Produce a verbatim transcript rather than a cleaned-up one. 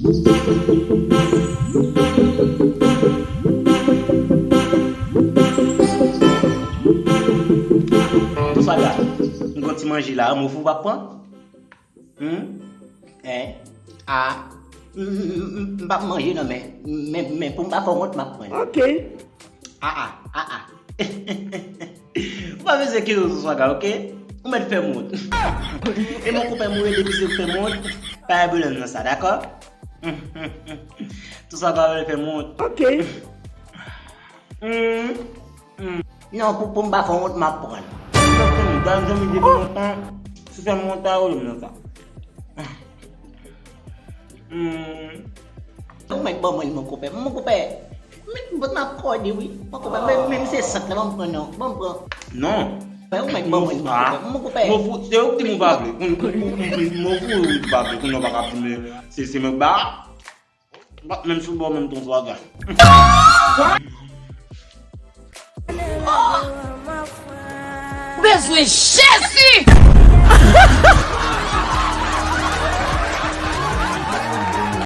Swaga, m gon ti manje la, move ou p ap pran? Hmm? Eh? Ah. M, m, m, m p ap manje non, men, men, men pou m pa fè w wont, m ap pran. Ok. Ah, ah, ah, ah. Ou pa bezwen kite sou swaga, ok? Ou mèt fè m wont. E mon konpè, mwen rele misye fè m wont. Pa gen pwoblèm nan sa, dakò? Sou swaga, ou fè m wont. Ok. Hmm, hmm. Non, pou, pou m pa fè w wont, m ap pran. Gade zanmi depi lontan, si fè m wont, pa gen pwoblèm nan sa. Hmm. Ou mèt ban mwen l, mon konpè. Mon konpè, mèt, mèt m ap kòde, wi. Mon konpè, men, men se sant la, ban m pran non. Ban m pran. Non. Ou mèt ban mwen l, mon konpè. Mon konpè. Move ou, se ou ki di m ou pa vle. Move ou pa vle, kounye a ou pa ka di m se, se mwen k ba. Menm sou bò, menm ton swaga. Bezwen Jezi!